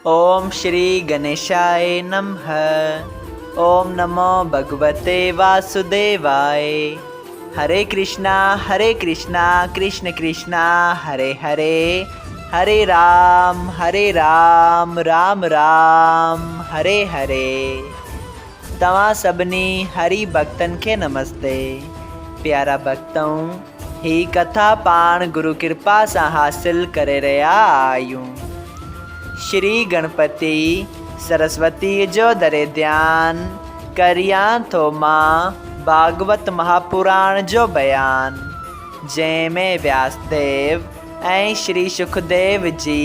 اوم شري گنيشاء نمھ اوم نمو ڀڳوتي واسوديواء هري ڪرشنا هري ڪرشنا ڪرشن ڪرشنا هري هري هري رام هري رام رام رام هري هري. توهان سڀني هري ڀڳتن کي نمستي. پيارا ڀڳتؤ! هي ڪٿا پاڻ گرو ڪرپا سان حاصل ڪري رهيا آهيون. شري گڻپتي سرسوتيء جو دري ڌيان ڪريان ٿو مان ڀاڳوت مهاپراڻ جو بيان، جنهن ۾ وياس ديو ۽ شري شڪديو جي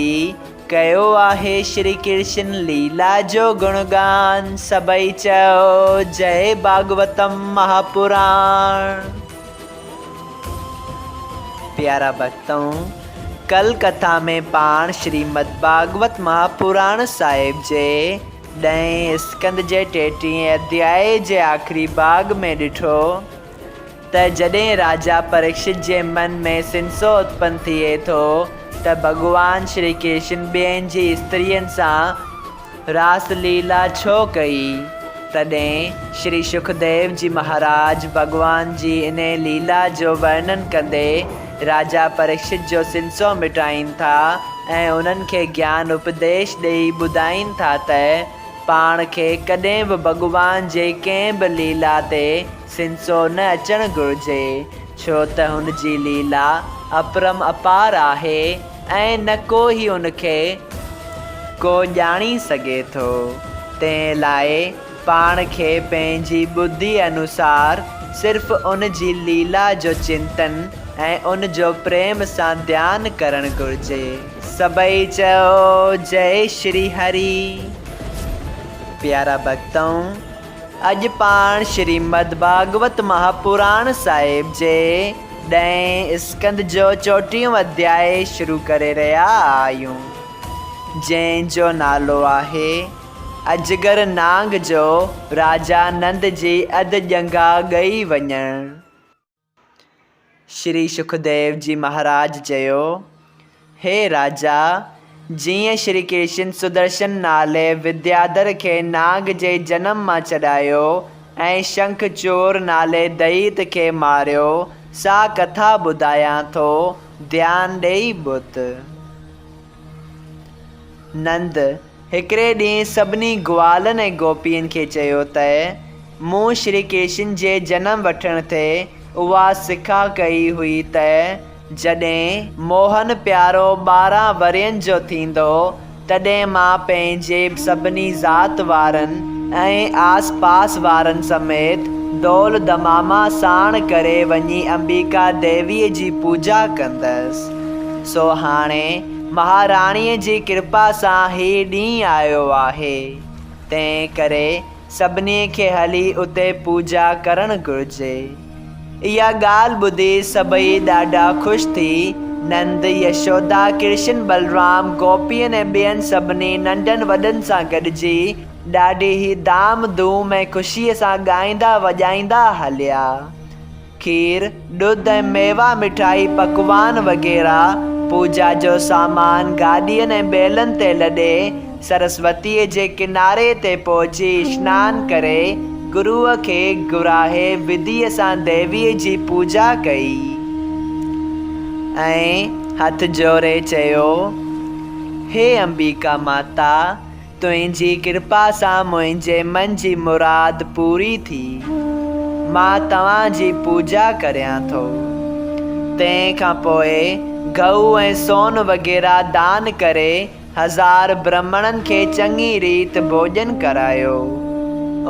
ڪيو آهي شري ڪرشن ليلا جو گڻگان، سڀئي چئو جئي ڀاڳوتم مهاپراڻ. پيارا ڀڳتؤ! ڪل ڪٿا ۾ پاڻ شريمد ڀاڳوت مهاپراڻ صاحب جي ڏهين اسڪنڌ جي ٽيٽيهين اڌيائي جي آخري ڀاڳ ۾ ڏٺو ته جڏهن راجا پريڪشت جي من ۾ سنسو اتپن ٿئي ٿو ته ڀڳوان شري ڪرشن ٻين جي استرين سان راس ليلا ڇو ڪئي؟ تڏهن شري شڪديو جي مهاراج ڀڳوان جي انهي ليلا جو ورنن ڪندي راجا پريڪشت جو سنسو مٽائين ٿا ۽ انهن کي گيان اپديش ڏيئي ٻڌائين ٿا ته پاڻ کي ڪڏهن به ڀڳوان جي ڪنهن به ليلا تي سنسو نه اچڻ گهرجي، ڇو ته هن جي ليلا اپرم اپار آهي ۽ نه ڪو ئي ان کي ڪو ڄاڻي سگهي ٿو. تنهن لاء پاڻ کي پنهنجي ٻڌي انوسار صرف ان جي ليلا جو چنتن ۽ ان جو پريم سان ڌيان ڪرڻ گهرجي. سڀئي چئو جئي شري هري. پيارا ڀڳتؤ! اڄ پاڻ شريمد ڀاڳوت مهاپراڻ صاحب جي ڏهين اسڪنڌ جو چوٽيهون اڌيائي شروع ڪري رهيا آهيون، جنهن جو نالو آهي، اجگر نانگ جو راجا نند جي اڌ ڄنگها ڳهي وڃڻ. شري شڪديو جي مهاراج چيو، هي راجا! جيئن شري ڪرشن سدرشن نالي ودياڌر کي نانگ جي جنم مان ڇڏايو ۽ شنک چور نالي دئيت کي ماريو، سا ڪٿا ٻڌايان ٿو، ڌيان ڏيئي ٻڌ. نند هڪڙي ڏينهن سڀني گوالن ۽ گوپين کي چيو ته، مون شري ڪرشن جي جنم وٺڻ تي اها سکا ڪئي هئي ته جڏهن موهن پيارو 12 ورهين جو ٿيندو، تڏهن مان پنهنجي سڀني ذات وارن ۽ آس پاس وارن سميت دول دماما ساڻ ڪري وڃي امبيڪا ديويء جي پوڄا ڪندس. سو هاڻي مهاراڻيء جي ڪرپا سان هي ڏينهن آيو آهي، تنهن ڪري سڀني کي هلي اتي پوڄا ڪرڻ گهرجي. اها ڳالهه ٻڌي سڀئي ڏاڍا خوش ٿي، نند، يشودا، ڪرشن، بلرام، گوپين ۽ ٻين سڀني ننڍن وڏن سان گڏجي ڏاڍي ئي ڌام ڌوم ۽ خوشيء سان ڳائيندا وڄائيندا هليا. کير، ڏڌ ۽ ميوا مٺائي پڪوان وغيره پوڄا جو سامان گاڏين ۽ بيلن تي لڏي سرسوتيء جي ڪناري تي پهچي اشنان ڪري گروء کي گهرائي وڌيء سان ديويء جي پوڄا ڪئي ۽ هٿ جوڙي چيو، هي امبيڪا ماتا! تنهنجي ڪرپا سان منهنجي من جي مراد پوري ٿي. مان توهان جي پوڄا ڪريان ٿو. تنهن کان پوء گهو ۽ سون وغيره دان ڪري هزار برهمڻن کي چڱي ريت ڀوڄن ڪرايو.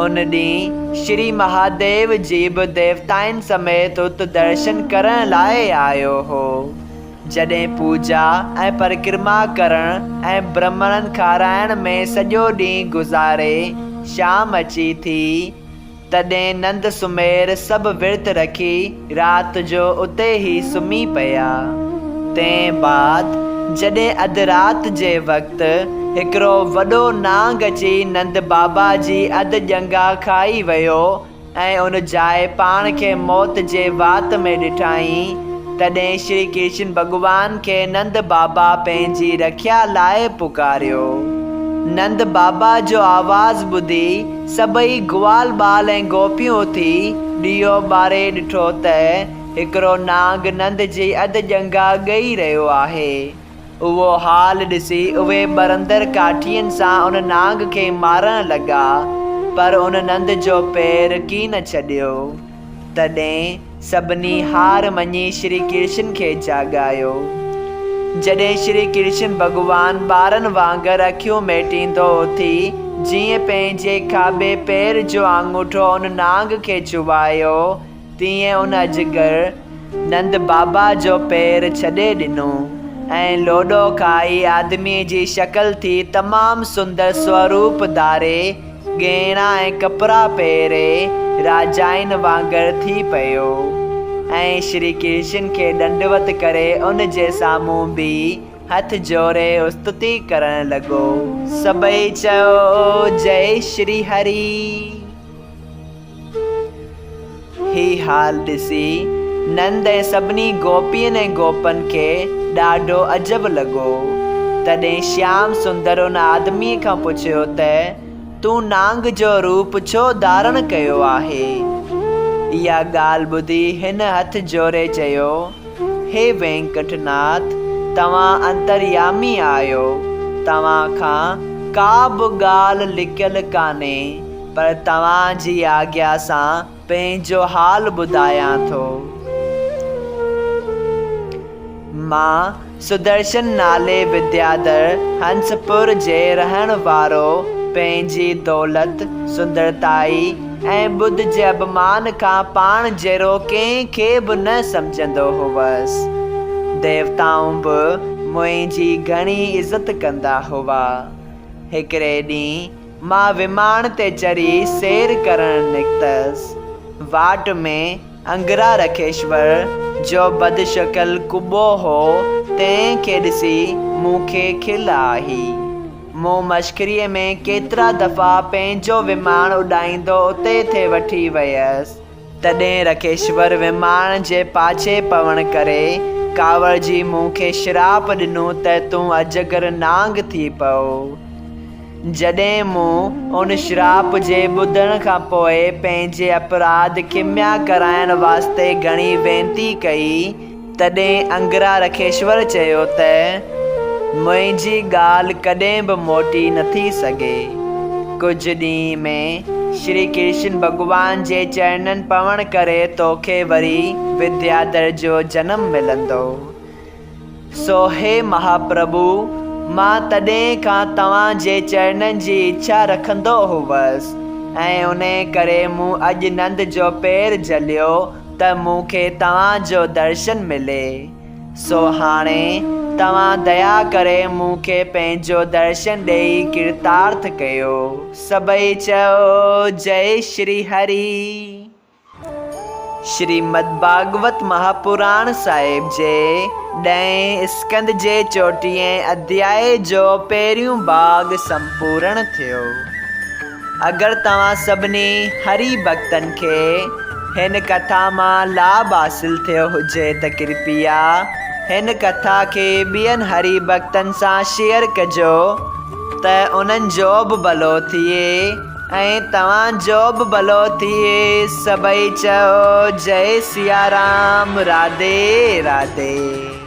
ان ڏينهن شري مهاديو جي به ديوتائن سميت ات درشن ڪرڻ لاء آيو هو. جڏهن پوڄا ۽ پرڪرما ڪرڻ ۽ برهمڻن کارائڻ ۾ سڄو ڏينهن گذاري شام اچي ٿي، تڏهن نند سمير سڀ ورت رکي رات جو اتي ئي سمهي پيا. تنهن بعد جڏهن اڌ رات جي وقت هڪڙو وڏو نانگ اچي نند بابا جي اڌ ڄنگها کائي ويو ۽ ان جاء پاڻ کي موت جي وات ۾ ڏٺائين، تڏهن شري ڪرشن ڀڳوان کي نند بابا پنهنجي رکيا لاء پڪاريو. نند بابا جو آواز ٻڌي سڀئي گوال ٻال ۽ گوپيون اٿي ڏيئو ٻاري ڏٺو ته هڪڙو نانگ نند جي اڌ ڄنگها ڳهي رهيو آهي. اهو حال ڏسي اهي ٻرندڙ ڪاٺين سان ان نانگ کي مارڻ لڳا، پر ان نند جو پير ڪين ڇڏيو. تڏهن سڀني هار مڃي شري ڪرشن کي جاڳايو. جڏهن شري ڪرشن ڀڳوان ٻارن وانگر اکيون مهٽيندو اٿي جيئن پنهنجي کاٻي پير جو آڱوٺو ان نانگ کي چٻايو، تيئن ان اجگر نند بابا جو پير ڇڏي ڏنو ۽ لوڏو کائي آدميء جي شڪل ٿي تمام سندر سوروپ ڌاري ڳهڻا ۽ ڪپڙا پهري راجائن وانگر ٿي پيو ۽ شري ڪرشن کي ڏنڊوت ڪري ان جي سامهون بيهي هٿ جوڙي استتي ڪرڻ لڳو. سڀئي چيو، جئي شري هري. هي حال ڏسي نند ۽ سڀني گوپين ۽ گوپن کي ڏاڍو عجب لڳو. تڏهن شيام سندر ان آدميء کان پڇيو ته، تون نانگ جو روپ ڇو ڌارڻ ڪيو آهي؟ اها ڳالهه ٻڌي هن هٿ جوڙي چيو، هي وينڪٽ ناٿ، توهان انتريامي آهيو، توهان کان ڪا به ڳالهه لڪيل ڪانهي. پر توهان جي آگيا سان پنهنجو حال ٻڌايان ٿو. مان سدرشن نالي ودياڌر هنسپور جي رهڻ وارو پنهنجي دولت، سندرتائي ۽ ٻڌ جي اڀمان کان پاڻ جهڙو ڪنهن کي به نه سمجهندو هوس. ديوتائون به منهنجي گهڻي عزت ڪندا هئا. هڪڙي ڏينهن مان وماڻ تي چڙهي سير ڪرڻ نڪتس. واٽ ۾ انگرا رکيشور، جو بدشڪل ڪٻو هو، تنهن کي ڏسي مون کي کل آئي. مون مشڪريء ۾ ڪيترا دفعا پنهنجو وماڻ اڏائيندو اتي ٿي وٺي ويس. تڏهن رکيشور وماڻ جي پاڇي پوڻ ڪري ڪاوڙجي مون کي شراپ ڏنو ته تون اجگر نانگ ٿي پئو. جڏهن مون ان شراپ جي ٻڌڻ کان پوء پنهنجي اپراڌ کميا ڪرائڻ واسطي گهڻي وينتي ڪئي، تڏهن انگرا رکيشور چيو ته، منهنجي ڳالهه ڪڏهن به موٽي نٿي سگهي. ڪجهه ڏينهن ۾ شري ڪرشن ڀڳوان جي چرنن پوڻ ڪري توکي وري ودياڌر جو جنم ملندو. سو هي مهاپرڀو! مان تڏهن کان توهان جي چرنن جي اڇا رکندو هوس ۽ انهيء ڪري مون اڄ نند جو پير جهليو ته مون کي توهان جو درشن ملي. سو هاڻي توهان ديا ڪري مون کي پنهنجو درشن ڏيئي ڪرتارٿ ڪيو. سڀئي چئو، جئي شري هري. شريمد ڀاڳوت مهاپراڻ صاحب جي ڏهين اسڪنڌ جي چوٽيهين اڌيائي جو پهريون ڀاڳ سمپورڻ ٿيو. اگر توهان سڀني هري ڀڳتن کي هن ڪٿا مان لاڀ حاصل ٿيو هجي ته ڪرپيا هن ڪٿا کي ٻين هري ڀڳتن سان شيئر ڪجو ته انهن جو به ڀلو ٿئي ۽ توهان جو به ڀلو ٿئي سڀئي چئو جئي سيارام راڌي راڌي.